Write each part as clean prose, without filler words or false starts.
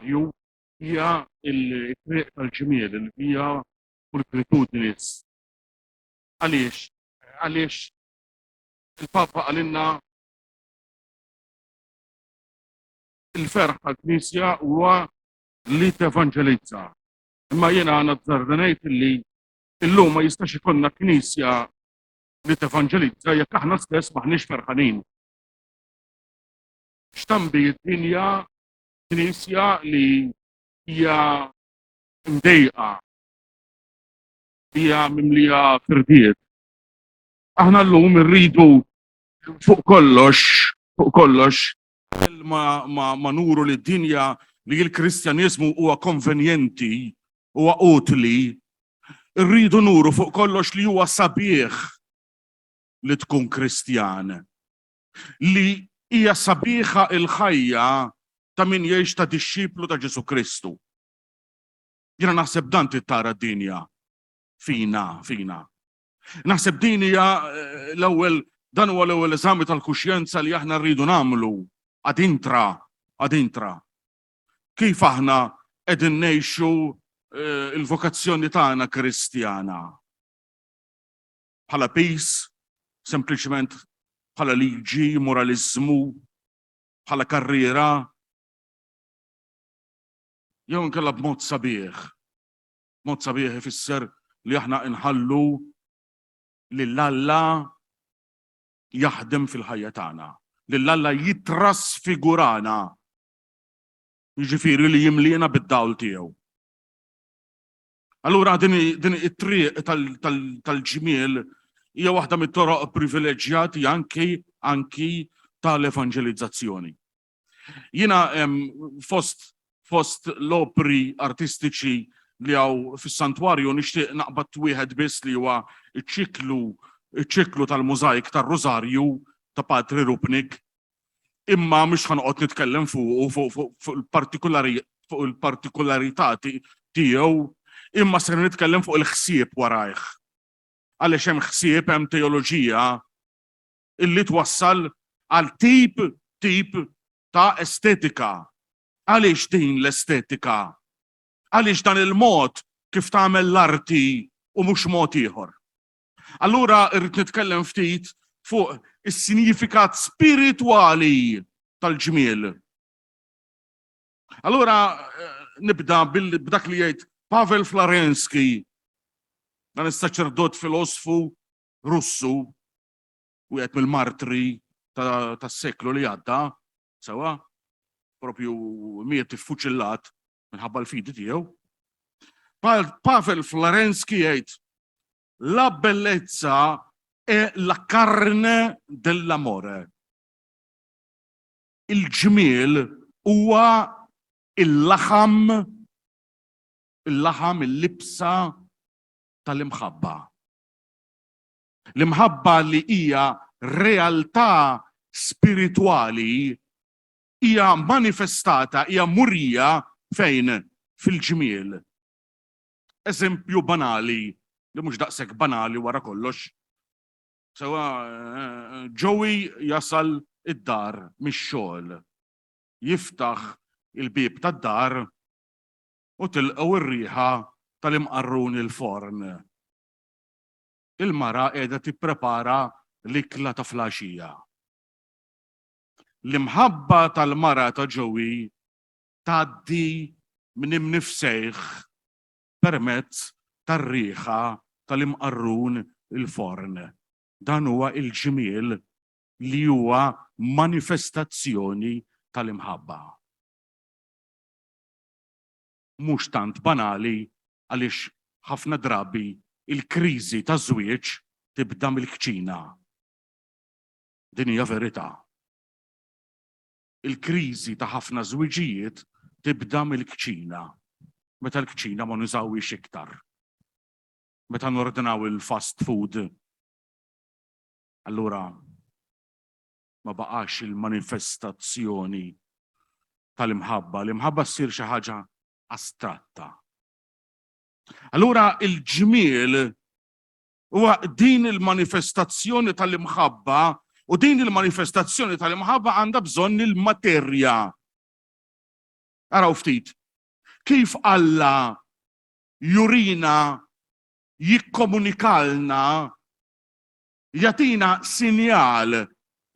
fis-santwarju hija l-triq tal-ġmiel, il-Via Pulchritudinis. Għaliex? Għaliex il-Papa qalilna il-ferħ tal-Knisja huwa li tevanġelizza. Imma jiena nazzarda ngħid li illum ma jistax ikollna Knisja li tevanġelizza jekk aħna stess maħniex ferħanin. X'tambi d-dinja Knisja li hija mdejqa, hija mimlija firdiet. Aħna llum irridu fuq kollox, fuq kollox, ma, ma, ma nuru li dinja li l-Kristjaniżmu huwa konvenjenti, huwa utli, irridu nuru fuq kollox li huwa sabiħ li tkun Kristjan. Li hija sabiħa il-ħajja ta' min jgħix ta' dixxiplu ta' Ġesù Kristu. Jiena naħseb dan trid tara d-dinja fina, fina. Naħseb din hija eh, l-ewwel dan huwa l-ewwel eżami tal-kuxjenza li aħna rridu nagħmlu ad intra, ad intra. Kif aħna qegħdin ngħixu eh, il-vokazzjoni tagħna Kristjana? Bħala pis, sempliċement bħala liġi, moraliżmu, bħala karriera, jew inkella b'mod sabiħ. Mod sabiħ ifisser li aħna nħallu lil Alla jaħdem fil-ħajja tagħna, lil Alla jitrasfigurana, jiġifieri li jimliena bid-dawl tiegħu. Allura din it-triq tal-ġmiel hija waħda mit-toroq privileġġjati anki anki tal-evanġelizzazzjoni. Jiena fost fost l-opri artistiċi li hawn fis-santwarju nixtieq naqbad wieħed biss li huwa ċ-ċiklu ċ-ċiklu tal-mużajk tar-Rużarju ta' Patri Rupnik imma mhux ħa noqgħod nitkellem fuqu fuq il-partikulari fuq il-partikularità tiegħu imma ser nitkellem fuq il-ħsieb warajh. Għaliex hemm ħsieb hemm teoloġija illi twassal għal tip tip ta' estetika. Għaliex din l-estetika? Għaliex dan il-mod kif tagħmel l-arti u mhux mod ieħor? Allura rrid nitkellem ftit fuq is-sinjifikat spiritwali tal-ġmiel. Allura eh, nibda b'dak li jgħid Pavel Florensky, dan is-saċerdot filosfu Russu, wieħed mill-martri tas-seklu li għadda, sewa, propju miet iffuċillat minħabba l-fidi tiegħu. Pavel Florensky jgħid la bellezza è la carne dell'amore. Il-ġmiel huwa il-laħam il-laħam il-libsa tal-imħabba. L-imħabba li hija realtà spiritwali hija manifestata, hija murija fejn? Fil-ġmiel. Eżempju banali, li mhux daqshekk banali wara kollox. Sewa eh, Joey jasal id-dar mix-xogħol. Jiftaħ il-bieb tad-dar u tilqgħu r-riħa tal-imqarrun il-forn. Il-mara qiegħda tipprepara l-ikla ta' flaxija. L-imħabba tal-mara ta' Joey tgħaddi minn imnifsejh permezz tar-riħa tal-imqarrun il-forn. Dan huwa il-ġmiel li huwa manifestazzjoni tal-imħabba. Mhux tant banali għaliex ħafna drabi il-kriżi taż-żwieġ tibda mill-kċina. Din hija verità. Il-kriżi ta' ħafna żwiġijiet tibda mill-kċina, meta l-kċina ma nużawhiex iktar. Meta nordnaw il-fast food, allura ma baqax il-manifestazzjoni tal-imħabba. L-imħabba ssir xi ħaġa astratta. Allura il-ġmiel huwa din il-manifestazzjoni tal-imħabba u din il-manifestazzjoni tal-imħabba għandha bżonn il-materja. Araw ftit. Kif Alla jurina, jikkomunikalna, jagħtina sinjal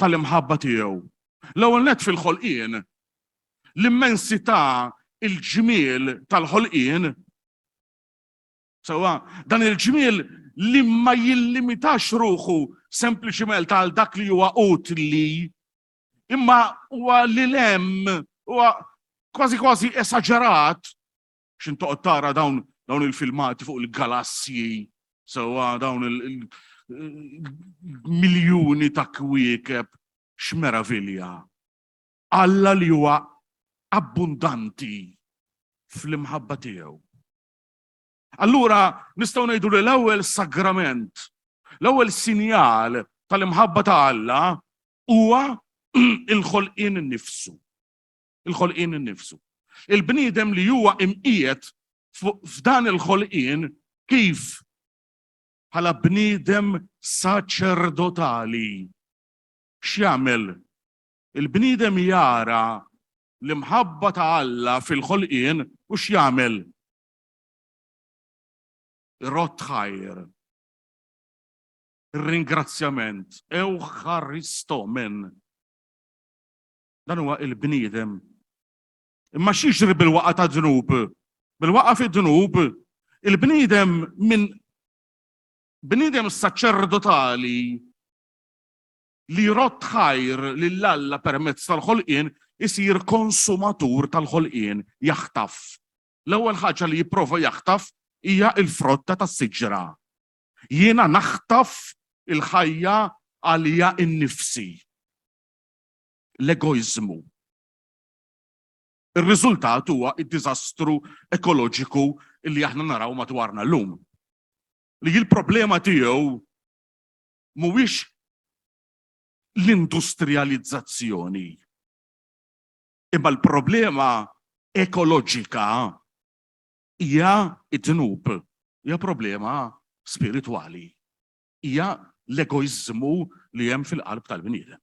tal-imħabba tiegħu. L-ewwel nett fil-ħolqien, l-immensità, il-ġmiel tal-ħolqien, sewwa, dan il-ġmiel li ma jillimitax ruħu sempliċiment għal dak li huwa utli, imma huwa lil hemm, huwa kważi kważi esaġerat, x'in toqgħod tara dawn dawn il-filmati fuq il-galassji, sewwa dawn il-miljuni ta' kwiekeb, x'meravilja. Alla li huwa abbundanti fl-imħabba tiegħu. Allura nistgħu ngħidu li l-ewwel sagrament, l-ewwel sinjal tal-imħabba ta' Alla huwa il-ħolqien innifsu. Il-ħolqien innifsu. Il-bniedem li huwa imqiegħed f'dan il-ħolqien kif bħala bniedem saċerdotali. X'jagħmel? Il-bniedem jara l-imħabba ta' Alla fil-ħolqien u x'jagħmel? Irott ħajr. Ir-ringrazzjament, Ewcharistomen. Dan huwa il-bniedem. Imma x'jiġri bil-waqa ta' dnub? Bil-waqa fi dnub, il-bniedem minn bniedem saċerdotali li jrodd ħajr lil Alla permezz tal-ħolqien isir konsumatur tal-ħolqien, jaħtaf. L-ewwel ħaġa li jipprova jaħtaf hija l-frotta tas-siġra. Jiena naħtaf il-ħajja għalija nnifsi. L-egoiżmu. Ir-riżultat huwa d-diżastru ekoloġiku li aħna naraw madwarna llum. Li l-problema tiegħu mhuwiex l-industrijalizzazzjoni. Imma l-problema ekoloġika hija d-dnub, hija problema spiritwali, hija l-egoiżmu li hemm fil-qalb tal-bniedem.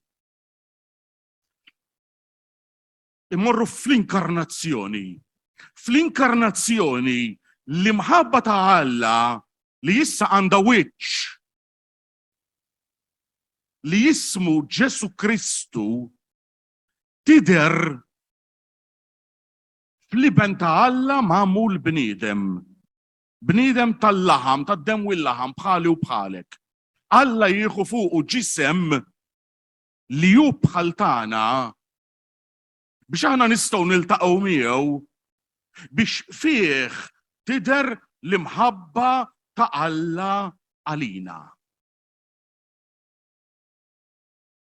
Immorru fl-inkarnazzjoni. Fl-inkarnazzjoni l-imħabba ta' Alla li issa għandha wiċċ li jismu Ġesu Kristu tidher fl-Iben ta' Alla magħmul bniedem. Bniedem tal-laħam, tad-demm u l-laħam bħali u bħalek. Alla jieħu fuqu ġisem li hu bħal tagħna biex aħna nistgħu niltaqgħu miegħu biex fih tidher l-imħabba ta' Alla għalina.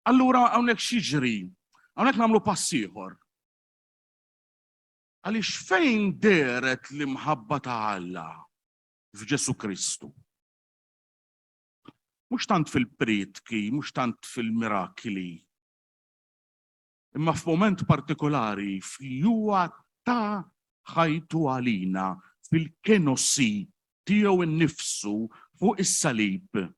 Allura hawnhekk x'jiġri? Hawnhekk nagħmlu pass ieħor. Għaliex fejn dehret l-imħabba ta' Alla f'Ġesù Kristu? Mhux tant fil-prietki, mhux tant fil-mirakli, imma f'mument partikolari fli huwa ta ħajtu għalina fil-kenosi tiegħu nnifsu fuq is-salib.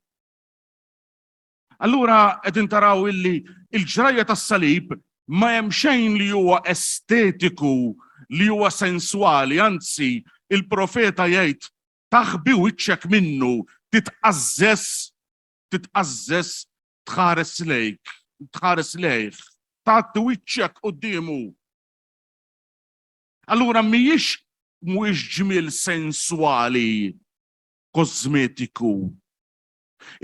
Allura qegħdin taraw illi il-ġrajja tas-salib ma hemm xejn li huwa estetiku, li huwa senswali, anzi il-profeta jgħid taħbi wiċċek minnu, titqażżeż, titqażżeż tħares lejk, tħares lejh, tgħatti wiċċek quddiemu. Allura mhijiex mhuwiex ġmiel senswali, kosmetiku,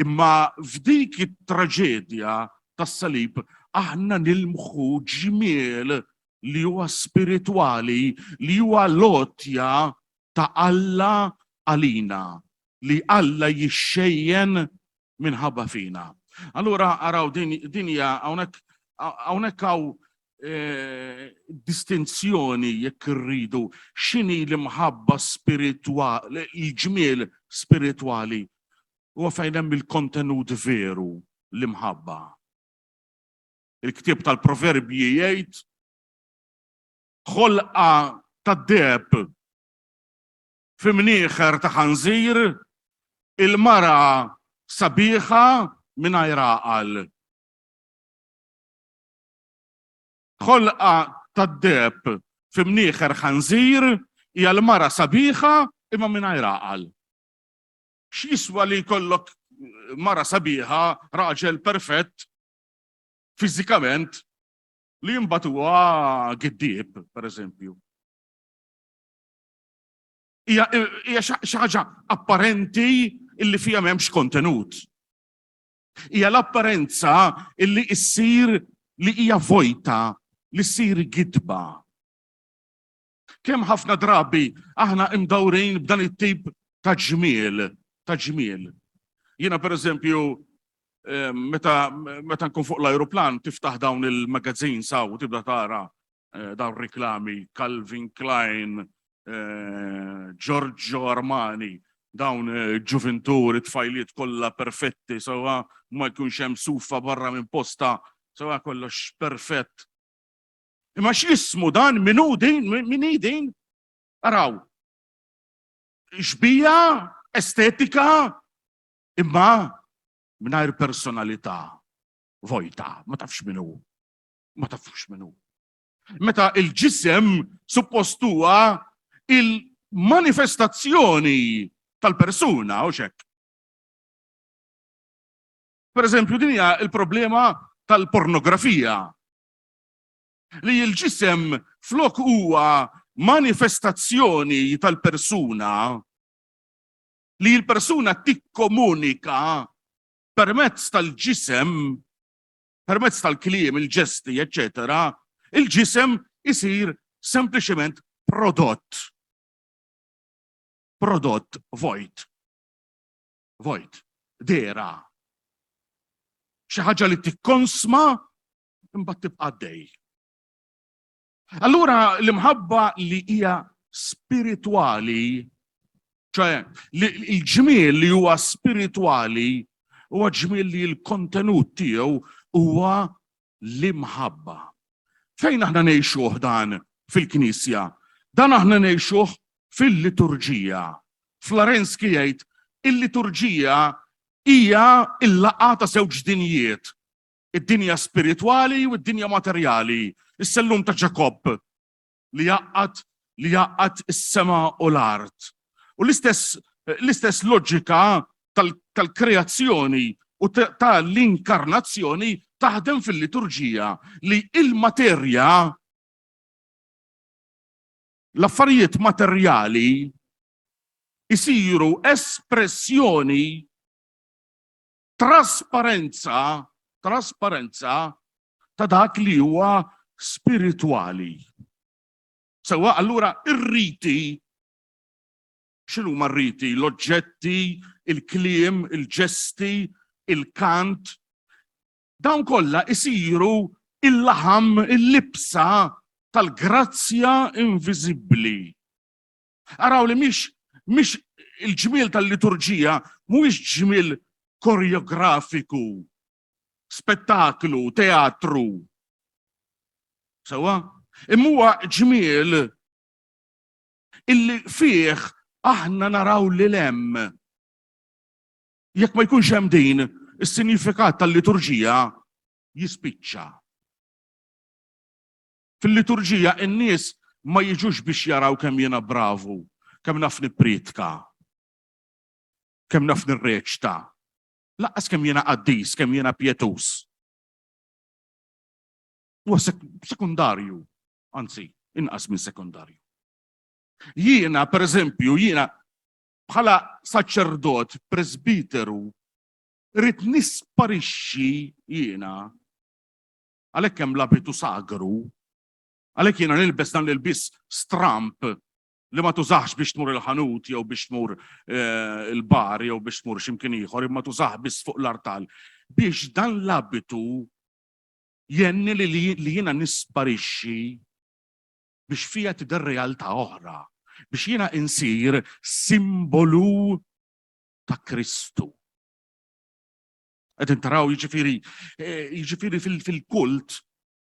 Imma f'dik it-traġedja tas-salib aħna nilmħu ġmiel li huwa spiritwali, li huwa l-għotja ta' Alla għalina, li Alla jixxejjen minħabba fina. Allura araw din hija hawnhekk hawnhekk hawn eh, distinzjoni jekk irridu x'inhi l-imħabba spiritwali, il-ġmiel spiritwali huwa fejn hemm il-kontenut veru l-imħabba. Il-ktieb tal-Proverbji jgħid ħolqa tad-deheb fi mnieħer ta' ħanżir, il-mara sabiħa mingħajr għaqal. Ħolqa tad-deheb. fi mnieħer ħanżir, hija l-mara sabiħa imma mingħajr għaqal. X'jiswa li jkollok mara sabiħa, raġel perfett, fiżikament, li mbagħad huwa giddieb, per eżempju. Hija xi ħaġa apparenti illi fiha m'hemmx kontenut. Hija l-apparenza illi issir li hija vojta, li ssir gidba. Kemm ħafna drabi aħna imdawrin b'dan it-tip ta' ġmiel, ta' ġmiel. Jiena pereżempju eh, meta meta nkun fuq l-ajruplan tiftaħ dawn il-magazines hawn u tibda tara eh, dawn riklami Calvin Klein, eh, Giorgio Armani, dawn ġuventuri, tfajliet kollha perfetti, sewa ma jkunx hemm sufa barra minn posta, sewa kollox perfett. Imma x'jismu dan min hu din, min hi din? Araw. Xbija, estetika, imma mingħajr personalità vojta, ma tafx min hu. Ma tafx min hu. Meta il-ġisem suppost huwa il-manifestazzjoni tal-persuna, u xek. Per eżempju, din hija il-problema tal-pornografija. Li l-ġisem flok huwa manifestazzjoni tal-persuna li l-persuna tikkomunika permezz tal-ġisem, permezz tal-kliem, il-ġesti, eċċetera, il-ġisem isir sempliċement prodott. Prodott vojt. Vojt. Dera. Xi ħaġa li tikkonsma imbagħad tibqa' għaddej. Allura l-imħabba li hija spiritwali, ċoe il-ġmiel li huwa spiritwali huwa ġmiel li l-kontenut tiegħu huwa l-imħabba. Fejn aħna ngħixuh dan fil-Knisja? Dan aħna ngħixuh fil-liturġija. Florenski jgħid il-liturġija hija l-laqgħa ta' żewġ dinjiet, id-dinja spiritwali u d-dinja materjali, is-sellum ta' Ġakobb li jgħaqqad li jgħaqqad is-sema u l-art. U l-istess l-istess loġika tal-kreazzjoni u tal-inkarnazzjoni taħdem fil-liturġija li il-materja l-affarijiet materjali isiru espressjoni trasparenza, trasparenza ta' dak li huwa spiritwali. Sewwa allura ir-riti x'inhuma r-riti? L-oġġetti, il-kliem, il-ġesti, il-kant, dawn kollha isiru il-laħam, il-libsa tal-grazzja inviżibbli. Araw li mhix mhix il-ġmiel tal-liturġija mhuwiex ġmiel koreografiku, spettaklu, teatru. Sewwa? Imma huwa ġmiel illi fih aħna naraw lil hemm. Jekk ma jkunx hemm din, is-sinjifikat tal-liturġija jispiċċa. Fil-liturġija in-nies ma jiġux biex jaraw kemm jiena bravu, kemm naf nippriedka, kemm naf nirreċta, lanqas kemm jiena qaddis, kemm jiena pjetuż. Huwa sekundarju, anzi, inqas minn sekundarju. Jiena, per eżempju, jiena bħala saċerdot, presbiteru, rrid nisparixxi jiena Għalhekk hemm l-abitu sagru. Għalhekk jiena nilbes dan l-ilbies stramp li ma tużax biex tmur il-ħanut jew biex tmur eh, il-bar jew biex tmur x'imkien ieħor, imma tużax biss fuq l-artal. Biex dan l-abitu jenni li jiena nisparixxi biex fija tidher realtà oħra, biex jiena insir simbolu ta' Kristu. Qegħdin taraw jiġifieri eh, jiġifieri fil-kult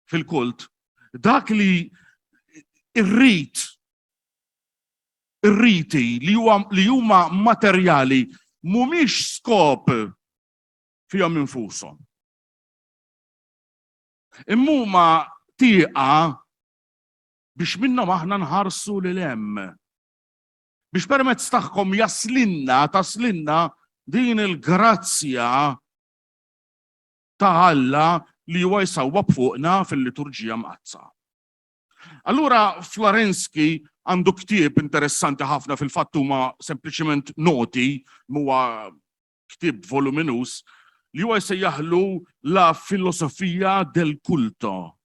fil-kult dak li irrid ir-riti li li huma materjali mhumiex skop fihom infushom. Imma huma tieqa. Biex minnhom aħna nħarsu lil hemm. Biex permezz tagħhom jaslinna, taslinna din il-grazzja ta' Alla li huwa jsawwab fuqna fil-liturġija mqaddsa. Allura Florensky għandu ktieb interessanti ħafna fil-fatt huma sempliċement noti huwa ktieb voluminus li huwa jsejjaħlu la filosofia del culto.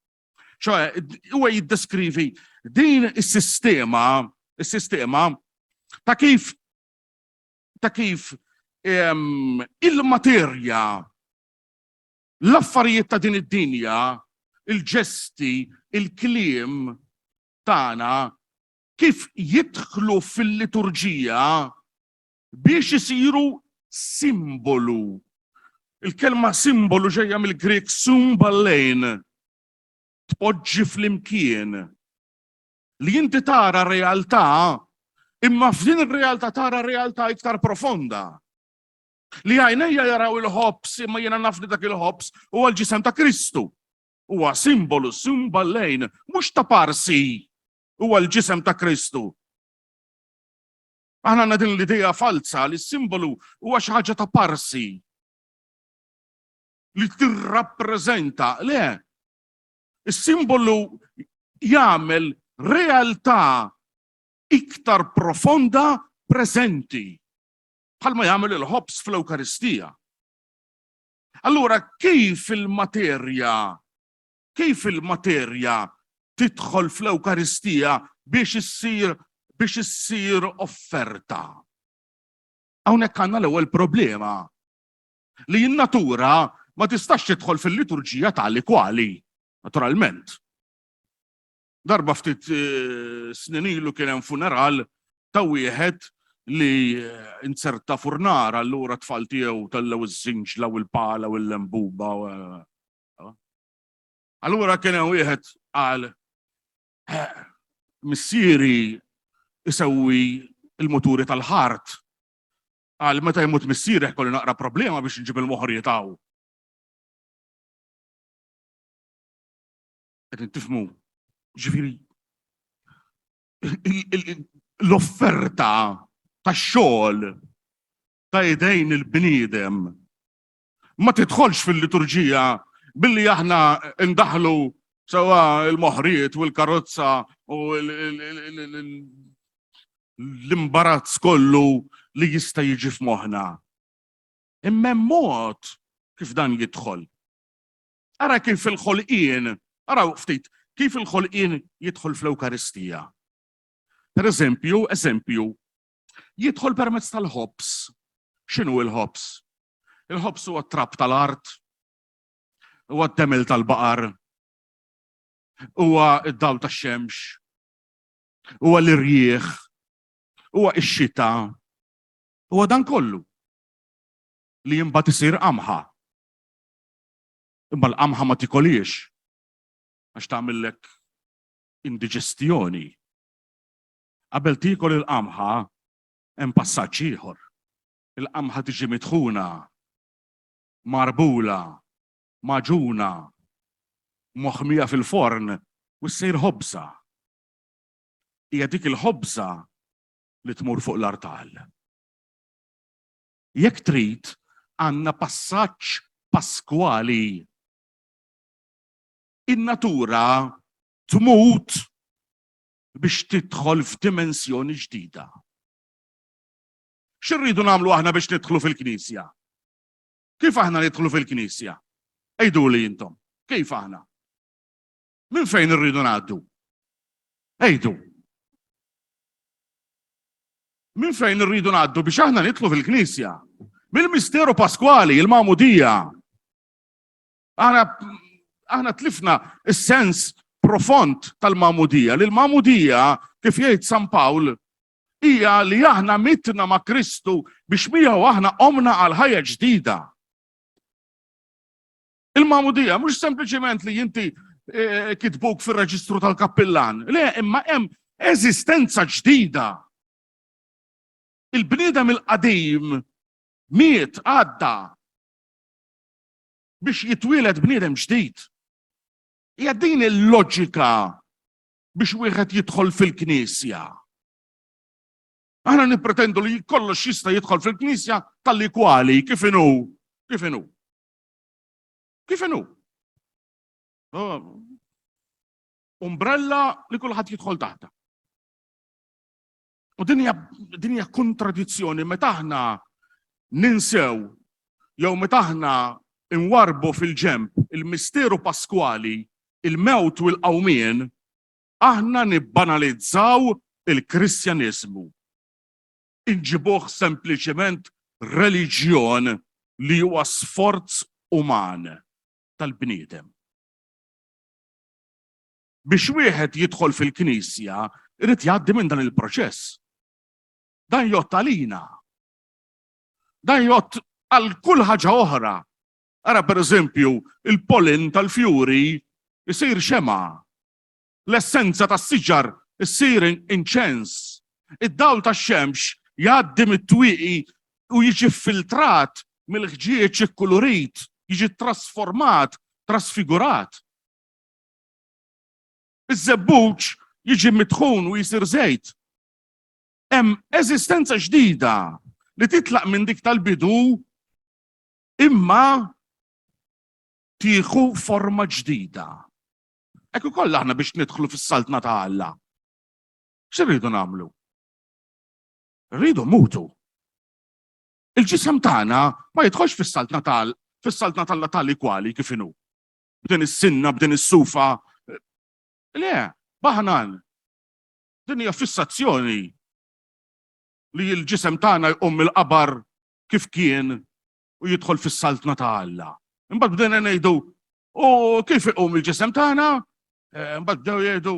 ċoe, huwa jiddeskrivi din is-sistema, is-sistema ta' kif ta' kif il-materja l-affarijiet ta' din id-dinja, il-ġesti, il-kliem tagħna kif jidħlu fil-liturġija biex isiru simbolu. Il-kelma simbolu ġejja mill-Grieg sumballein, tpoġġi flimkien. Li inti tara realtà, imma f'din ir-realtà tara realtà iktar profonda. Li għajnejja jaraw il-ħobż imma jiena naf li dak il-ħobż huwa l-ġisem ta' Kristu. Huwa simbolu, sumballein, mhux ta' parsi, huwa l-ġisem ta' Kristu. Aħna għandna din l-idea falza li s-simbolu huwa xi ħaġa ta' parsi li tirrappreżenta. Le, is-simbolu jagħmel realtà iktar profonda preżenti bħalma jagħmel il-ħobż fl-Ewkaristija. Allura kif il-materja kif il-materja tidħol fl-Ewkaristija biex issir biex issir offerta? Hawnhekk għandna l-ewwel problema li n-natura ma tistax tidħol fil-liturġija tali kwali, naturalment. Darba ftit eh, snin ilu kien hemm funeral ta' wieħed li eh, inzerta furnar allura tfal tiegħu tellew iż-żinġla u l-pala u l-lembuba. Eh, allura kien hemm wieħed qal missieri isewwi il-muturi tal-ħart. Qal meta jmut missieri kolli naqra problema biex nġib il-moħriet hawn. Qed tifhmu, ġifieri l-offerta tax-xogħol ta' idejn il-bniedem ma tidħolx fil-liturġija billi aħna ndaħlu sewa il-moħriet u l-karozza u l-imbarazz kollu li jista' jiġi f'moħħna. Imma hemm mod kif dan jidħol. Ara kif il-ħolqien, araw ftit, kif il-ħolqien jidħol fl-Ewkaristija. Per eżempju, eżempju, jidħol permezz tal-ħobż. X'inhu l-ħobż? Il-ħobż huwa trab tal-art, huwa d-demel tal-baqar, huwa d-dawl tax-xemx, huwa l-irjieħ, huwa x-xita, huwa dan kollu li imbagħad isir qamħa. Imma l-qamħa ma tikoliex għax tagħmillek indiġestjoni. Qabel tiekol il-qamħa hemm passaġġ ieħor. Il-qamħa tiġi mitħuna, marbula, magħġuna, moħmija fil-forn u ssir ħobża. Hija dik il-ħobża li tmur fuq l-artal. Jekk trid, għandna passaġġ paskwali. In-natura tmut biex tidħol f'dimensjoni ġdida. X'irridu nagħmlu aħna biex nidħlu fil-Knisja? Kif aħna nidħlu fil-Knisja? Għiduli intom, kif aħna? Minn fejn irridu ngħaddu? Għidu. Minn fejn irridu ngħaddu biex aħna nidħlu fil-Knisja? Mill-misteru paskwali, il-magħmudija. Aħna aħna tlifna is-sens profond tal-magħmudija. Li l-magħmudija, kif jgħid San Pawl, hija li aħna mitna ma' Kristu biex miegħu aħna qomna għal ħajja ġdida. Il-magħmudija mhux sempliċement li inti eh, kitbuk fir-reġistru tal-kappillan. Le, imma hemm eżistenza ġdida. Il-bniedem il-qadim miet għadda biex jitwieled bniedem ġdid. Hija din il-loġika biex wieħed jidħol fil-Knisja. Aħna nippretendu li kollox jista' jidħol fil-Knisja tal-ikwali kif inhu, kif inhu. Kif inhu? Oh. Umbrella li kulħadd jidħol taħta. U din hija kontradizzjoni meta aħna ninsew jew meta aħna nwarbu fil-ġemp il-misteru paskwali, il-mewt u l-qawmien, aħna nibbanalizzaw il-Kristjaniżmu. Inġibuh sempliċement reliġjon li huwa sforz uman tal-bniedem. Biex wieħed jidħol fil-Knisja, irid jgħaddi minn dan il-proċess. Dan jgħodd għalina. Dan jgħodd għal kull ħaġa oħra. Ara pereżempju, il-pollen tal-fjuri jsir xemgħa. L-essenza tas-siġar issir inċens. Id-dawl tax-xemx jgħaddi mit-twieqi u jiġi ffiltrat mill-ħġieġ ikkulurit, jiġi ttrasformat, trasfigurat. Iż-żebbuġ jiġi mitħun u jsir żejt. Hemm eżistenza ġdida li titlaq minn dik tal-bidu imma tieħu forma ġdida. Hekk ukoll aħna biex nidħlu fis-saltna ta' Alla. X'irridu nagħmlu? Rridu mutu. Il-ġisem tagħna ma jidħolx fis-saltna tal fis-saltna tal tali kwali kif inhu. B'din is-sinna, b'din is-sufa. Le, baħnan. Din hija fissazzjoni li l-ġisem tagħna jqum mill-qabar kif kien u jidħol fis-saltna ta' Alla. Imbagħad bdejna ngħidu, u kif iqum il-ġisem tagħna? Eh, imbagħad bdew jgħidu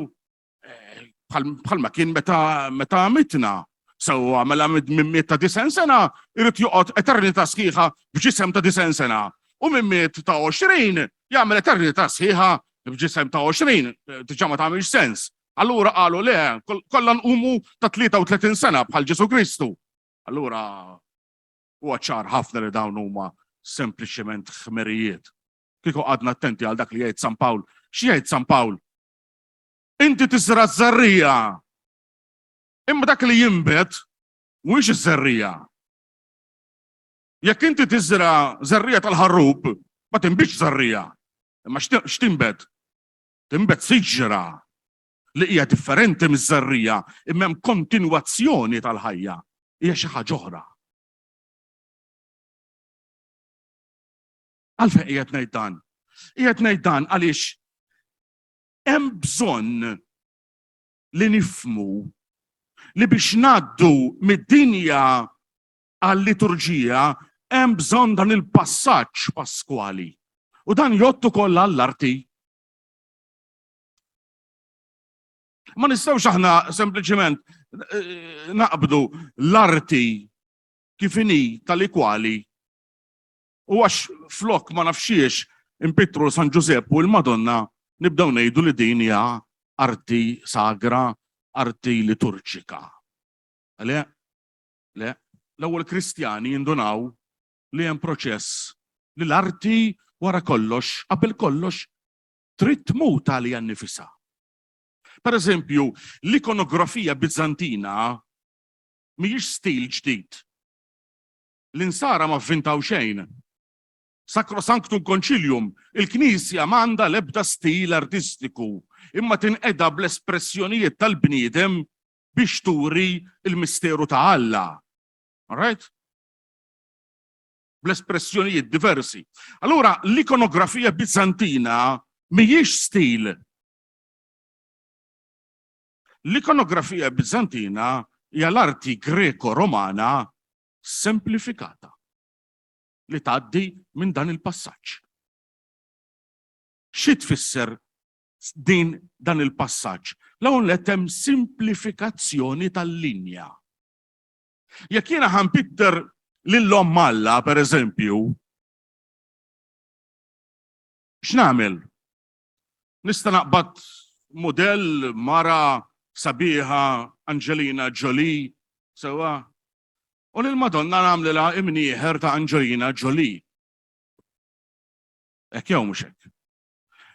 eh, bħalma kien meta meta mitna. Sewwa mela minn miet ta' disen sena irid joqgħod eternità sħiħa b'ġisem ta' disen sena. U minn miet ta' 20 jagħmel eternità sħiħa b'ġisem ta' 20, eh, diġà ma tagħmilx sens. Allura qalu le, kollha nqumu ta' 33 sena bħal Ġesu Kristu. Allura Huwa ċar ħafna li dawn huma sempliċement ħmerijiet. Kieku qgħadna attenti għal dak li jgħid San Pawl. X'jgħid San Pawl? Inti tiżra' ż-żerriegħa. Imma dak li jinbet mhuwiex iż-żerriegħa. Jekk inti tiżra' żerriegħa tal-ħarrub, ma tinbitx żerriegħa. Imma x'tinbet? Tinbet siġra li hija differenti miż-żerriegħa imma hemm kontinwazzjoni tal-ħajja, hija xi ħaġa oħra. Għalfejn qiegħed ngħid dan? Qiegħed ngħid dan għaliex hemm bżonn li nifmu li biex ngħaddu mid-dinja għal-liturġija hemm bżonn dan il-passaġġ paskwali. U dan jgħodd ukoll għall-arti. Ma nistgħux aħna sempliċement eh, naqbdu l-arti kif inhi tal-ikwali u għax flok ma nafxiex impittru San Ġużepp u l-Madonna nibdew ngħidu li din hija arti sagra, arti liturġika. Le, le, l-ewwel Kristjani jindunaw li hemm proċess li l-arti wara kollox, qabel kollox, trid tmut għaliha nnifisha. Per eżempju, l-ikonografija Biżantina mhijiex stil ġdid. L-Insara ma vvintaw xejn. Sacrosanctum Concilium, il-Knisja m'għandha l-ebda stil artistiku, imma tinqeda bl-espressjonijiet tal-bniedem biex turi l-misteru ta' Alla. All right? bl-espressjonijiet diversi. Allura l-ikonografija Bizantina mhijiex stil. L-ikonografija Bizantina hija l-arti Greko-Romana semplifikata li tgħaddi minn dan il-passaġġ. Xi tfisser din dan il-passaġġ? L-ewwel nett hemm simplifikazzjoni tal-linja. Jekk jiena ħa npitter lil omm Alla, per eżempju, x'nagħmel? Nista' naqbad mudell mara sabiħa Angelina Jolie, sewwa? U lil Madonna nagħmlilha imnieħer ta' Angelina Jolie. Hekk jew mhux hekk?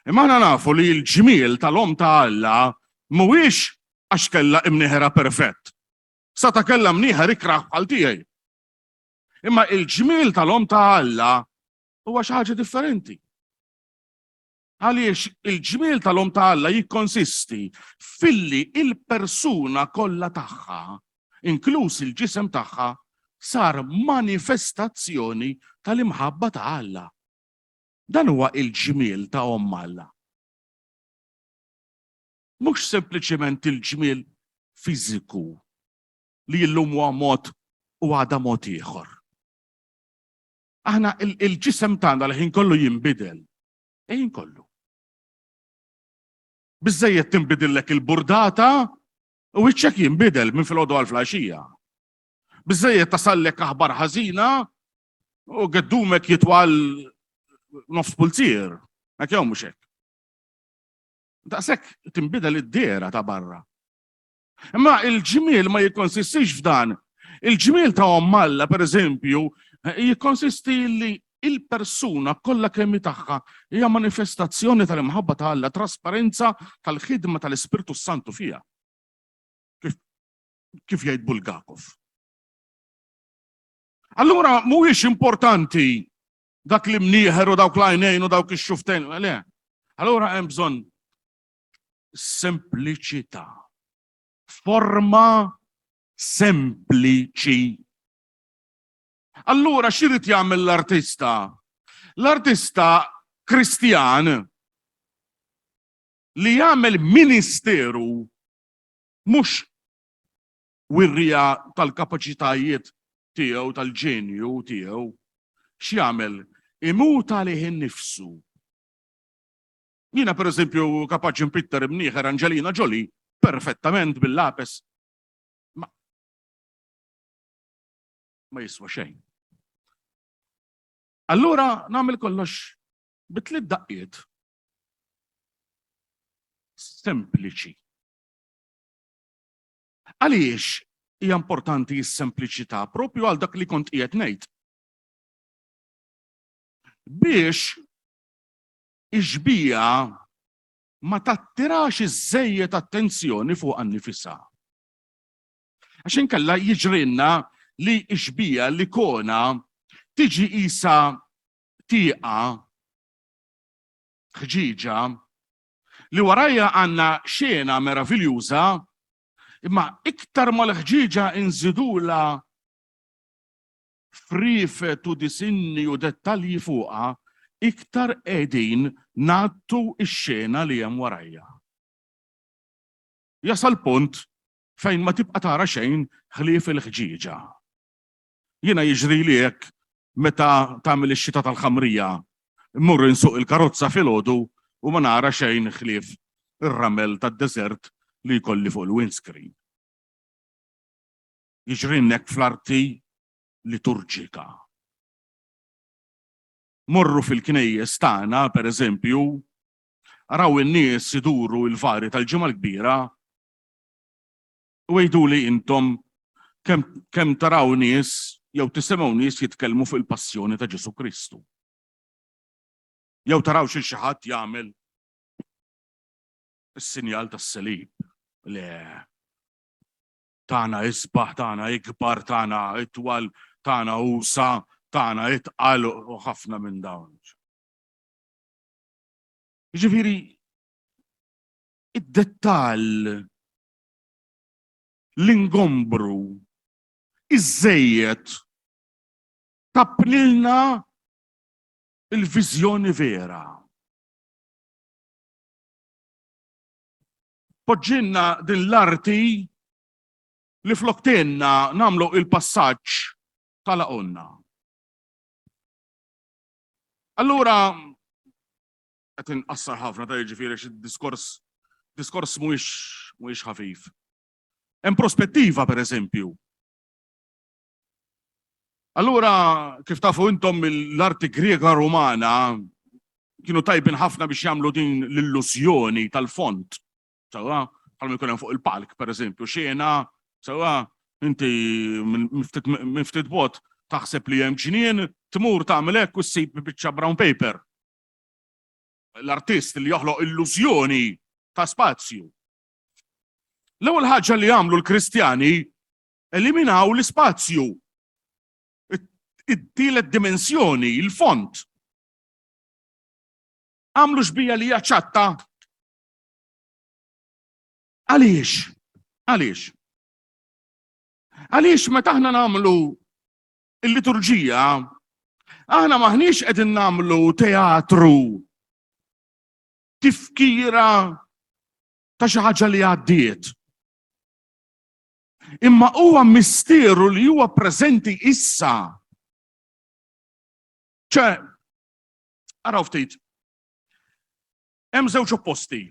Imma aħna nafu li l-ġmiel tal-Omm ta' Alla Mhuwiex għax kellha imnieħerha perfett. Sata kellha mnieħer ikrah bħal tiegħi. Imma il-ġmiel tal-Omm ta' Alla huwa xi ħaġa differenti. Għaliex il-ġmiel tal-Omm ta' Alla jikkonsisti filli il-persuna kollha tagħha, inkluż il-ġisem tagħha, sar manifestazzjoni tal-imħabba ta' Alla. Dan huwa il-ġmiel ta' Omm Alla. Mhux sempliċement il-ġmiel fiżiku li llum huwa mod u għada mod ieħor. Aħna il-ġisem tagħna l-ħin kollu jinbidel. Il-ħin kollu. Biżejjed tinbidillek il-burdata u wiċċek jinbidel minn filgħodu għal flaxija. Biżejjed tasallek aħbar ħażina u geddumek jitwal nofs pulzier. Hekk jew mhux hekk. Daqshekk tinbidel id-dehra ta' barra. Imma il-ġmiel ma jikkonsistix f'dan. Il-ġmiel ta' Omm Alla, per eżempju, jikkonsisti li il-persuna kollha kemm tagħha hija manifestazzjoni tal-imħabba ta' Alla, trasparenza tal-ħidma tal-Ispirtu Santu fiha. Kif, kif jgħid Bulgakov. Allura mhuwiex importanti dak li mnieħer u dawk l-għajnejn u dawk ix-xuftejn. Le. Allura hemm bżonn sempliċità. Forma sempliċi. Allura x'irid jagħmel l-artista? L-artista Kristjan li jagħmel ministeru mhux wirrija tal-kapaċitajiet tiegħu, tal-ġenju tiegħu, x'jagħmel? Imut għalih innifsu. Jiena pereżempju kapaċi npitter imnieħer Angelina Jolie perfettament bil-lapes. Ma ma jiswa xejn. Allura nagħmel kollox bi tliet daqqiet sempliċi. Għaliex hija importanti s-sempliċità propju għal dak li kont qiegħed ngħid. Biex ix-xbieha ma tattirax iżżejjed attenzjoni fuqha nnifisha. Għax inkella jiġrilna li x-xbieha, l-ikona, tiġi qisha tieqa, ħġieġa, li warajha għandna xena meraviljuża, imma iktar ma l-ħġieġa inżidulha friefet u disinni u dettalji fuqha, iktar qegħdin ngħattu x-xena li hemm warajja. Jasal punt fejn ma tibqa' tara xejn ħlief il-ħġieġa. Jiena jiġrili hekk meta tagħmel ix-xita tal-ħamrija. Immur insuq il-karozza filgħodu u ma nara xejn ħlief ir-ramel tad-deżert li jkolli fuq il-windscreen. Jiġrilna hekk fl-arti liturġika. Morru fil-knejjes tagħna, per eżempju, araw in-nies iduru l-vari tal-Ġimgħa l-Kbira u għiduli intom kemm kemm taraw nies jew tisimgħu nies jitkellmu fuq il-passjoni ta' Ġesù Kristu. Jew taraw xi xi ħadd jagħmel is-sinjal tas-salib. Le, Tagħna isbaħ, tagħna ikbar, tagħna itwal, tagħna usa', tagħna itqal u ħafna minn dawn. Jiġifieri id-dettall, l-ingombru, iż-żejjed tappnilna il-viżjoni vera. Poġġilna din l-arti li flok tgħinna nagħmlu il-passaġġ talaqulna. Allura qed inqassar ħafna ta' jiġifieri xi diskors diskors mhuwiex mhuwiex ħafif. Hemm prospettiva pereżempju. Allura kif tafu intom l-arti Griega Rumana kienu tajbin ħafna biex jagħmlu din l-illużjoni tal-font. Sewwa, bħalma jkun hemm fuq il-palk, pereżempju, xena, sewwa, inti minn ftit bot taħseb li hemm ġnien, tmur tagħmel hekk u ssib biċċa brown paper. L-artist li joħloq illużjoni ta' spazju. L-ewwel ħaġa li għamlu l-Kristjani eliminaw l-ispazju, it-tielet dimensjoni, il-font. Għamlu xbija li hija ċatta. Għaliex? Għaliex? Għaliex meta aħna nagħmlu il-liturġija, aħna maħniex qegħdin nagħmlu teatru tifkira ta' xi ħaġa li għaddiet. Imma huwa misteru li huwa preżenti issa. ċe, araw ftit. Hemm żewġ opposti.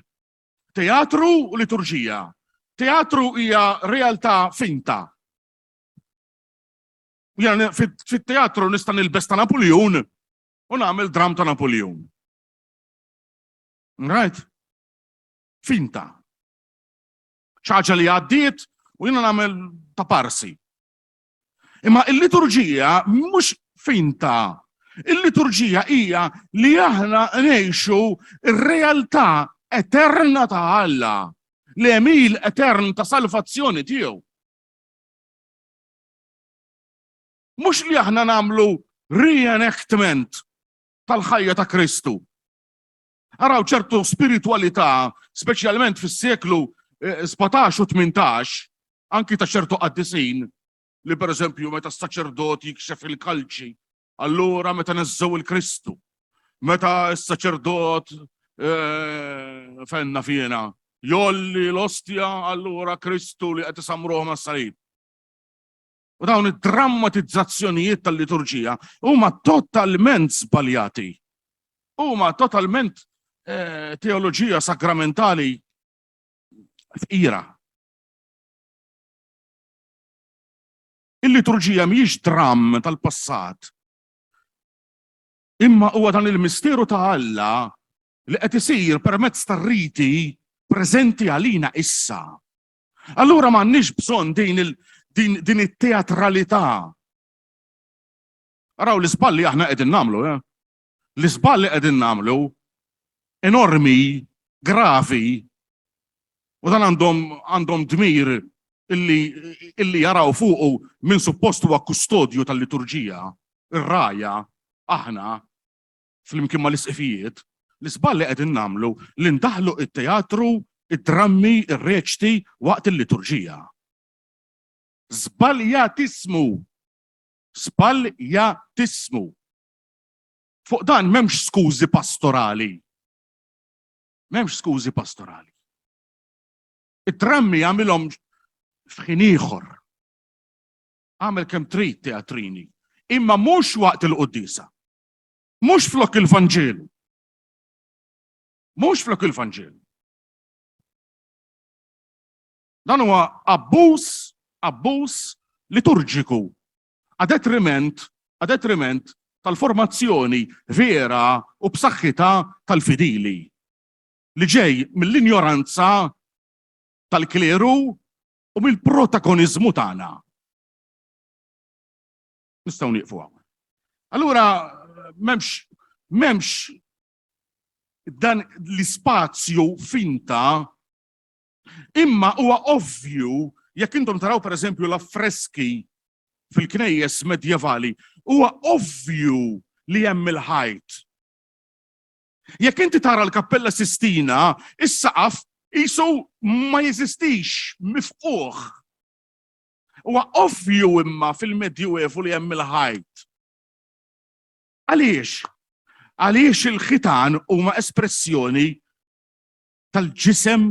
Teatru u liturġija. Teatru hija realtà finta. Jena fit-teatru nista' nilbes ta' Napoleon u nagħmel dram ta' Napoleon. Right? Finta. ċaġa li għaddiet u jiena nagħmel ta' parsi. Imma il-liturġija mhux finta. Il-liturġija hija li aħna ngħixu r-realtà eterna ta' Alla, l-għemil etern ta' salvazzjoni tiegħu. Mhux li aħna nagħmlu reenactment tal-ħajja ta' Kristu. Araw ċertu spiritualità, speċjalment fis-seklu 17 eh, u 18, anki ta' ċertu qaddisin, li per eżempju meta s-saċerdot jikxef il-kalċi, allura meta neżżew il-Kristu, meta s-saċerdot eh, fenna fjena, jolli l-ostja allura Kristu li qed isamruh mas-salib. U dawn id-drammatizzazzjonijiet tal-liturġija huma totalment żbaljati. Huma totalment eh, teoloġija sagramentali fqira. Il-liturġija mhijiex dramm tal-passat. Imma huwa dan il-misteru ta' Alla li qed isir permezz tar-riti preżenti għalina issa. Allura m'għandniex bżonn din il din, din it-teatralità. Araw l-iżball li aħna qegħdin nagħmlu, eh? L-iżball li qegħdin nagħmlu enormi, gravi, u dan għandhom għandhom dmir illi, illi jaraw fuqu minn suppost huwa kustodju tal-liturġija, ir-raja, aħna, flimkien mal-isqfijiet, l-iżball li qegħdin nagħmlu li ndaħħlu t-teatru, id-drammi, ir-reċti waqt il-liturġija. Żbaljatissimu! Żbaljatissimu! Fuq dan m'hemmx skużi pastorali. M'hemmx skużi pastorali. Id-drammi għamilhom f'ħin ieħor. Għamel kemm trid teatrini, imma mhux waqt il-quddiesa. Mhux flok il-Vanġelu. Mhux flok il-Vanġelu. Dan huwa abbuż, abbuż liturġiku a detriment, a detriment tal-formazzjoni vera u b'saħħitha tal-fidili li ġej mill-injoranza tal-kleru u mill-protagoniżmu tagħna. Nistgħu nieqfu hawn. Allura m'hemmx m'hemmx dan l-ispazju finta imma huwa ovvju jekk intom taraw pereżempju l-affreski fil-knejjes medjevali, huwa ovvju li hemm il-ħajt. Jekk inti tara l-Kappella Sistina, is-saqaf qisu ma jeżistix, mifquh. Huwa ovvju imma fil-Medjuevu li hemm il-ħajt. Għaliex? Għaliex il-ħitan huma espressjoni tal-ġisem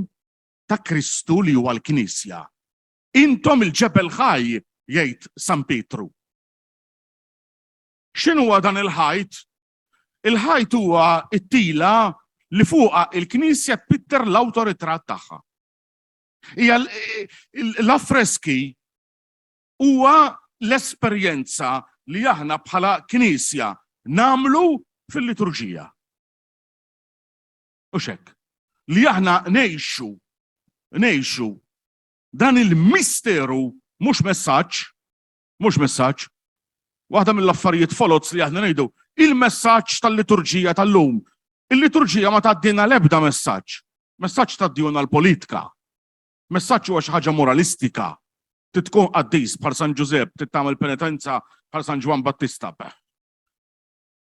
ta' Kristu li huwa l-Knisja. Intom il-ġebel ħaj, jgħid San Pietru. X'inhuwa dan il-ħajt? Il-ħajt huwa t-tila li fuqha il-Knisja tpitter l-awtoritratt tagħha. Hija l-affreski huwa l-esperjenza li aħna bħala Knisja nagħmlu fil-liturġija. U xek, li aħna ngħixu ngħixu dan il-misteru mhux messaġġ, mhux messaġġ. Waħda mill-affarijiet foloz li aħna ngħidu, il-messaġġ tal-liturġija tal-lum. Il-liturġija ma tgħaddina l-ebda messaġġ. Messaġġ tgħaddihulna l-politika. Messaġġ huwa xi ħaġa moralistika. Trid tkun qaddis bħal San Ġużepp, trid tagħmel penitenza bħal San Ġwann Battista.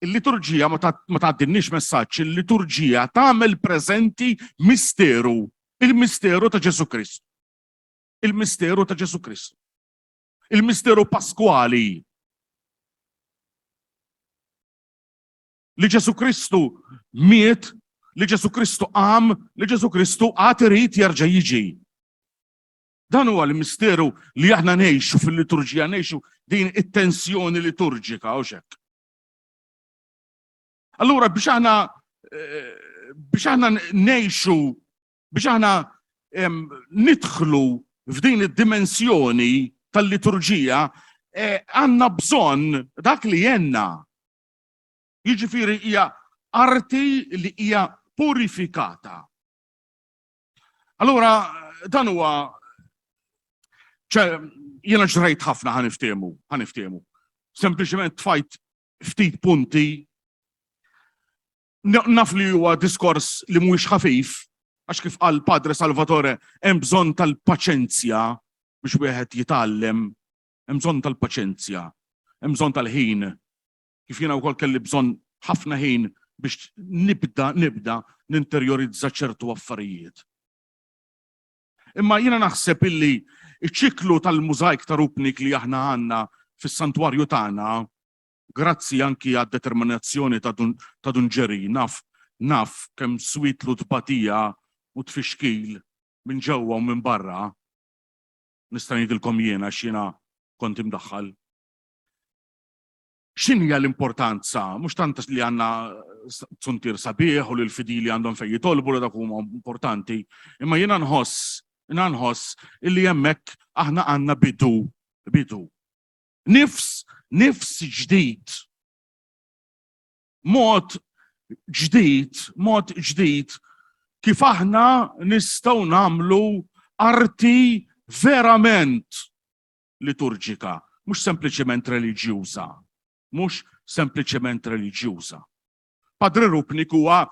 Il-liturġija ma tgħaddilniex messaġġ, il-liturġija tagħmel preżenti misteru, il-misteru ta' Ġesù Kristu. Il-misteru ta' Ġesù Kristu. Il-misteru paskwali. Li Ġesù Kristu miet, li Ġesù Kristu qam, li Ġesù Kristu għad irid jerġa' jiġi. Dan huwa l-misteru li aħna ngħixu fil-liturġija, ngħixu din it-tensjoni liturġika, u xek. Allura biex aħna eh, biex aħna ngħixu, biex aħna nidħlu f'din id-dimensjoni tal-liturġija, eh, għandna bżonn dak li jenna. Jiġifieri hija arti li hija purifikata. Allura dan huwa ċe jiena ġrejt ħafna ħaniftehmu, ħaniftehmu. Sempliċement tfajt ftit punti naf li huwa diskors li mhuwiex ħafif, għax kif qal Padre Salvatore hemm bżonn tal-paċenzja biex wieħed jitgħallem, hemm bżonn tal-paċenzja, hemm bżonn tal-ħin. Kif jiena wkoll kelli bżonn ħafna ħin biex nibda nibda ninterjorizza ċertu affarijiet. Imma jiena naħseb illi ċ-ċiklu tal-mużajk ta' Rupnik li aħna għandna fis-santwarju tagħna, grazzi anki għad-determinazzjoni ta' Dun Ġeri, naf naf kemm swietlu tbatija u tfixkil minn ġewwa u minn barra, nista' ngħidilkom jiena għax jiena kont imdaħħal. X'inhija l-importanza, mhux tant li għandna zuntier sabiħ u li l-fidili għandhom fejn jitolbu li dak huma importanti, imma jiena nħoss, jiena nħoss illi hemmhekk aħna għandna bidu, bidu. Nifs, nifs ġdid. Mod ġdid, mod ġdid kif aħna nistgħu nagħmlu arti verament liturġika, mhux sempliċement reliġjuża. Mhux sempliċement reliġjuża. Padre Rupnik huwa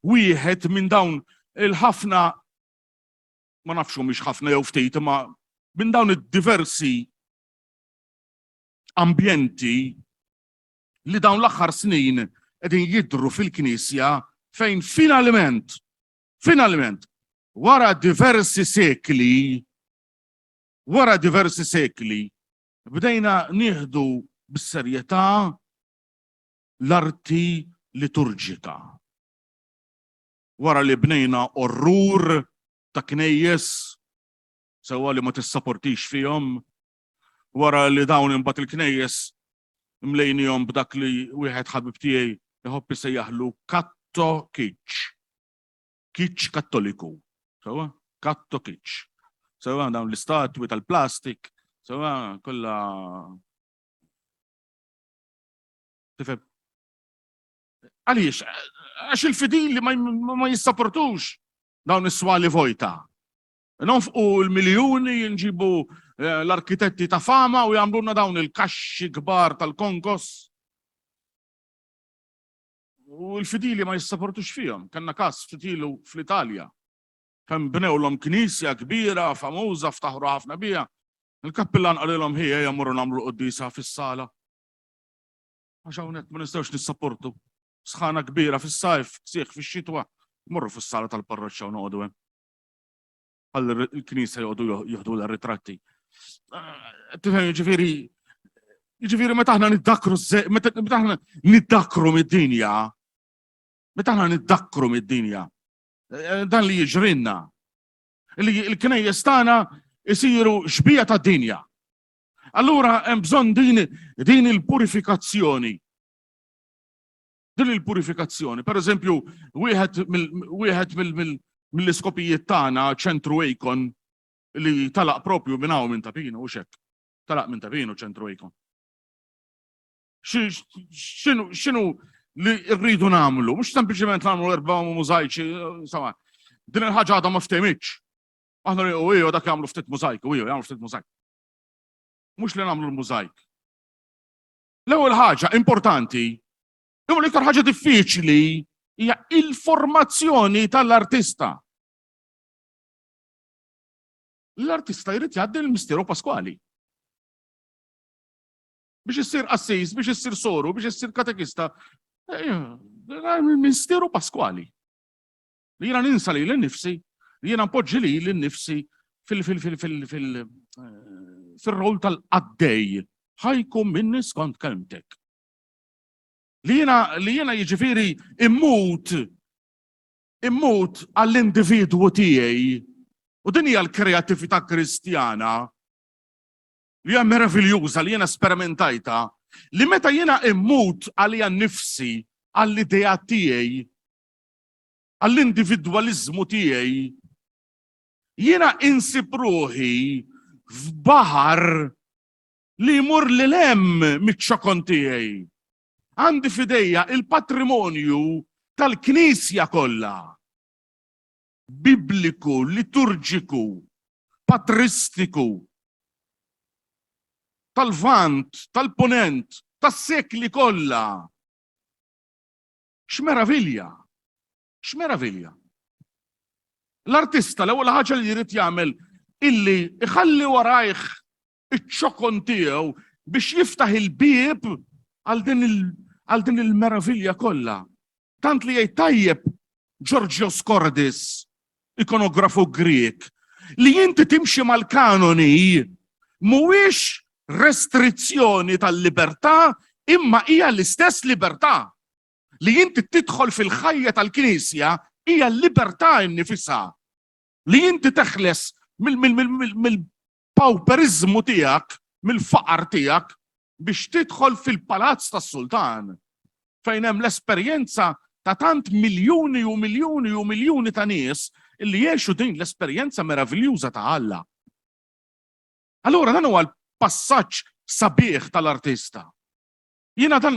wieħed minn dawn il-ħafna ma nafx mhix ħafna jew ftit, imma minn dawn id-diversi ambjenti li dawn l-aħħar snin qegħdin jidhru fil-Knisja fejn finalment, finalment, wara diversi sekli Wara diversi sekli, bdejna nieħdu bis-serjetà l-arti liturġika. Wara li bnejna orrur ta' knejjes, sewwa li ma tissaportix fihom, wara li dawn imbagħad il-knejjes mlejnihom b'dak li wieħed ħabib tiegħi jħobb isejjaħlu katto kitsch. Kitsch kattoliku. Sewwa? Katto kitsch. Sewwa dawn l-istatwi tal-plastik, sewwa kollha tifhem. Għaliex? Għax il-fidili ma, ma jissaportux dawn is-swali vojta. Nonfqu l-miljuni nġibu eh, l-arkitetti ta' fama u jagħmlulna dawn il-kaxxi kbar tal-konkos. U l-fidili ma jissaportux fihom. Kellna każ ftit ilu fl-Italja. Kemm bnewlhom knisja kbira, famuża, ftaħru ħafna biha. Il-kappillan qalilhom ħija ejja mmorru nagħmlu quddiesa fis-sala. Għax hawnhekk ma nistgħux nissaportu. Sħana kbira fis-sajf, ksieħ fix-xitwa, morru fis-sala tal-parroċċa u noqogħdu hemm. Ħalli l-knisja joqogħdu jieħdu l-ritratti. Tifhem ġifieri Jiġifieri meta aħna niddakru meta aħna niddakru mid-dinja, meta aħna niddakru mid-dinja, eh, dan li jiġrinna, li l-knejjes tagħna isiru xbija tad-dinja. Allura hemm bżonn din din il-purifikazzjoni. Din il-purifikazzjoni. Per eżempju, wieħed wieħed mill-iskopijiet tagħna ċentru Ejkon li talaq propju minn hawn minn Tapino u xek. Talaq minn Tapino ċentru Ejkon. X'inhu li rridu nagħmlu? Mhux sempliċement nagħmlu erba' mużajċi, insomma, din il-ħaġa għadha ma ftehmitx. Aħna u iju dak jagħmlu ftit mużajk, u iju jagħmlu ftit mużajk. Mhux li nagħmlu l-mużajk. L-ewwel ħaġa importanti, imma l-iktar ħaġa diffiċli hija il-formazzjoni tal-artista. L-artista jrid jgħaddi l-misteru paskwali. Biex issir qassis, biex issir soru, biex issir katekista, eh, il-misteru paskwali. Li jiena ninsa li l-nifsi, li jiena npoġġi li l-nifsi fil-rol tal-qaddej ħajkun minni skont kelmtek. Li jiena li jiena jiġifieri immut immut għall-individwu tiegħi. U din hija l-kreattività Kristjana li hija meraviljuża li jiena sperimentajta li meta jiena immut għalija nnifsi, għall-idea tiegħi, għall-individwaliżmu tiegħi, jiena insib ruħi f'baħar li jmur lil hemm miċ-ċokon tiegħi. Għandi f'idejja il-patrimonju tal-Knisja kollha, bibliku, liturġiku, patristiku, tal-Lvant, tal-Punent, tas-sekli kollha. X'meravilja! X'meravilja! L-artista l-ewwel ħaġa li jrid jagħmel illi iħalli warajh iċ-ċokon tiegħu biex jiftaħ il-bieb għal din il-meravilja kollha. Tant li jgħid tajjeb Giorgio Skordis, ikonografu Grieg, li inti timxi mal-kanoni mhuwiex restrizzjoni tal-libertà imma hija l-istess libertà. Li inti tidħol fil-ħajja tal-Knisja hija l-libertà innifisha. Li inti teħles mill-pawperiżmu tiegħek, mill-faqar tiegħek biex tidħol fil-palazz tas-sultan fejn hemm l-esperjenza ta' tant miljuni u miljuni u miljuni ta' nies illi jgħixu din l-esperjenza meraviljuża ta' Alla. Allura dan huwa l-passaġġ sabiħ tal-artista. Jiena dan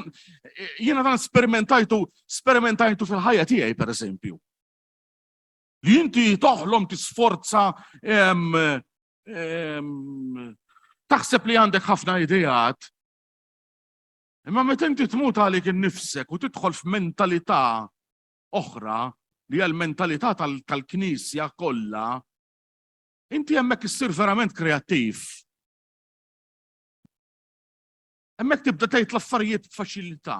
jiena dan sperimentajtu sperimentajtu fil-ħajja tiegħi pereżempju. Li inti toħlom tisforza taħseb li għandek ħafna ideat. Imma meta inti tmut għalik innifsek u tidħol f'mentalità oħra li hija l-mentalità tal-Knisja kollha, inti hemmhekk issir verament kreattiv. Hemmhekk tibda tgħid l-affarijiet b'faċilità.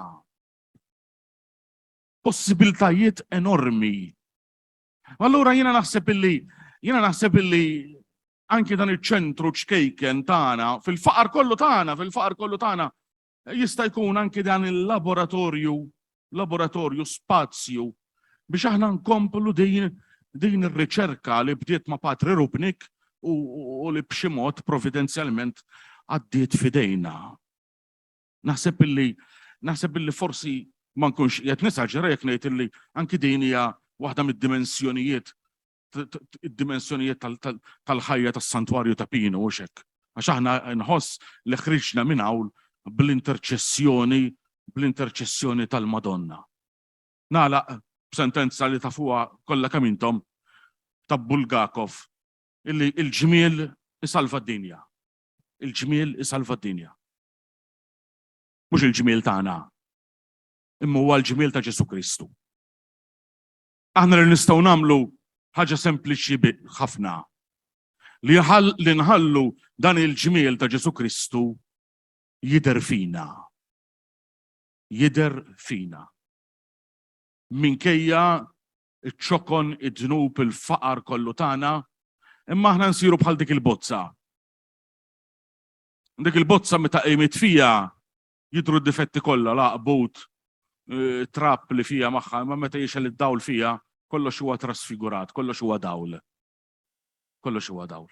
Possibiltajiet enormi. Allura jiena naħseb illi jiena naħseb illi anki dan iċ-ċentru ċkejken tagħna fil-faqar kollu tagħna, fil-faqar kollu tagħna, jista' jkun anki dan il-laboratorju, laboratorju spazju biex aħna nkomplu din din ir-riċerka li bdiet ma' Patri Rupnik u, u li b'xi mod providenzjalment għaddiet f'idejna. Naħseb illi naħseb illi forsi ma nkunx qiegħed nesaġera jekk ngħid illi anki din hija waħda mid-dimensjonijiet id-dimensjonijiet tal-ħajja tas-Santwarju ta' Pinu u hekk. Għax aħna nħoss li ħriġna minn hawn bl-interċessjoni bl-interċessjoni tal-Madonna. Nagħlaq b'sentenza li tafuha kollha kemm intom ta' Bulgakov illi il-ġmiel isalva d-dinja. Il-ġmiel isalva d-dinja. Mhux il-ġmiel tagħna, imma huwa l-ġmiel ta' Ġesù Kristu. Aħna li nistgħu nagħmlu ħaġa sempliċi ħafna li li nħallu dan il-ġmiel ta' Ġesù Kristu jidher fina. Jidher fina. Minkejja iċ-ċokon, id-dnub, il-faqar kollu tagħna, imma aħna nsiru bħal dik il-bozza. Dik il-bozza meta hi mitfija jidhru d-difetti kollha, l-għaqbut, eh, trab li fija magħha, imma meta jixgħel id-dawl fija, kollox huwa trasfigurat, kollox huwa dawl. Kollox huwa dawl.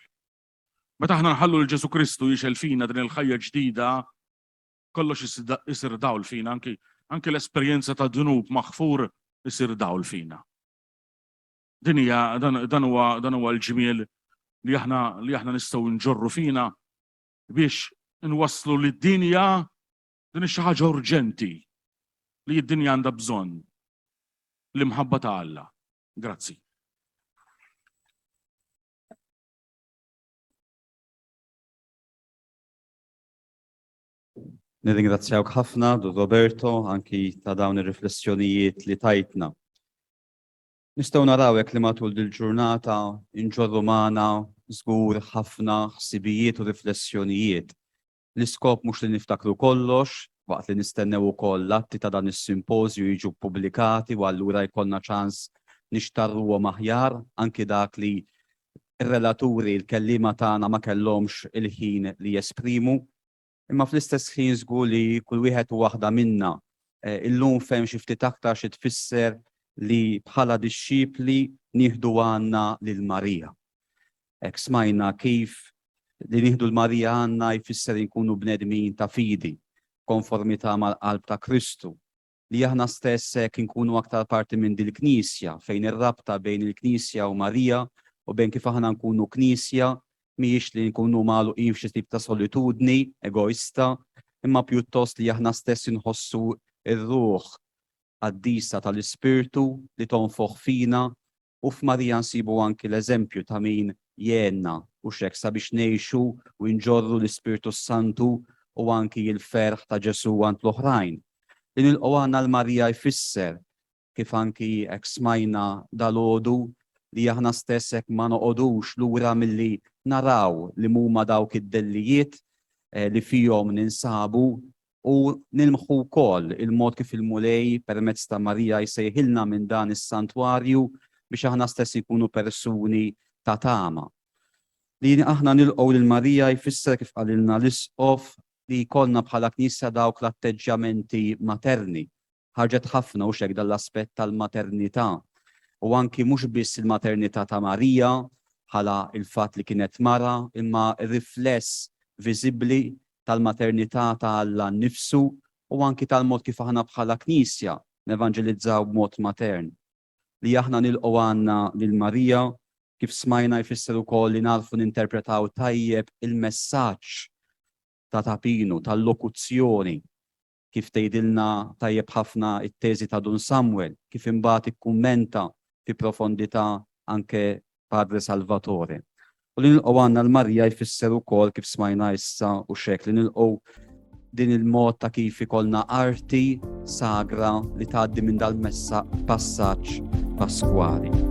Meta aħna nħallu l Ġesu Kristu jixgħel fina din il-ħajja ġdida, kollox isir dawl fina, anki anki l-esperjenza ta' dnub maħfur isir dawl fina. Din hija dan huwa dan huwa l-ġmiel li aħna li aħna nistgħu nġorru fina biex nwasslu lid-dinja din xi ħaġa urġenti li d-dinja għandha bżonn l-imħabba ta' Alla. Grazzi. Nirringrazzjawk ħafna, Dun Roberto, anki ta' dawn ir-riflessjonijiet li tajtna. Nistgħu naraw hekk li matul dil-ġurnata nġorru magħna żgur ħafna ħsibijiet u riflessjonijiet. L-iskop mhux li niftakru kollox, waqt li nistennew ukoll l-atti ta' dan is-simpożju jiġu ppubblikati u allura jkollna ċans nixtarruhom aħjar, anki dak li r-relaturi, l-kelliema tagħna ma kellhomx il-ħin li jesprimu. Imma fl-istess ħin żgur li kull wieħed u waħda minna illum fehem xi ftit aktar xi tfisser li bħala dixxipli nieħdu għandna lil Marija. Hekk smajna kif li nieħdu 'l Marija għandna jfisser inkunu bnedmin ta' fidi, f'konformità mal-qalb ta' Kristu, li aħna stess hekk inkunu aktar parti minn dil-Knisja, fejn ir-rabta bejn il-Knisja u Marija u bejn kif aħna nkunu Knisja mhijiex li nkunu magħluqin f'xi tip ta' solitudni egoista, imma pjuttost li aħna stess inħossu r-ruħ qaddisa tal-Ispirtu li tonfoħ fina U f'Marija nsibu anki l-eżempju ta' min jgħinna, hux hekk, sabiex ngħixu u nġorru l-Ispirtu s-Santu u anki l-ferħ ta' Ġesù għand l-oħrajn. Li nilqgħu għandna 'l Marija jfisser, kif anki hekk smajna dalgħodu, li aħna stess hekk ma noqogħdux lura milli naraw li m'huma dawk id-dellijiet li fihom ninsabu U nilmħu wkoll il-mod kif il-Mulej permezz ta' Marija jsejħilna minn dan is-santwarju biex aħna stess inkunu persuni ta' tama. Li aħna nilqgħu lil Marija jfisser kif qalilna l-Isqof li jkollna bħala Knisja dawk l-atteġġjamenti materni Ħarġet ħafna hux hekk dan l-aspett tal-maternità u anki mhux biss il-maternità ta' Marija bħala l-fatt li kienet mara imma r-rifless viżibbli tal-maternità ta' Alla nnifsu u anki tal-mod kif aħna bħala Knisja nevanġelizzaw b'mod matern. Li aħna nilqgħu għandna lil Marija kif smajna jfisser ukoll li nagħrfu ninterpretaw tajjeb il-messaġġ ta' Ta' Pinu, tal-lokuzzjoni kif tgħidilna tajjeb ħafna t-teżi ta' Dun Samuel, kif imbagħad ikkummenta fi profondità anke Padre Salvatore. U li nilqgħu għandna l-Marija jfisser ukoll kif smajna issa u xek li nilqgħu din il-mod ta' kif ikollna arti sagra li tgħaddi minn dal-messa passaġġ paskwali.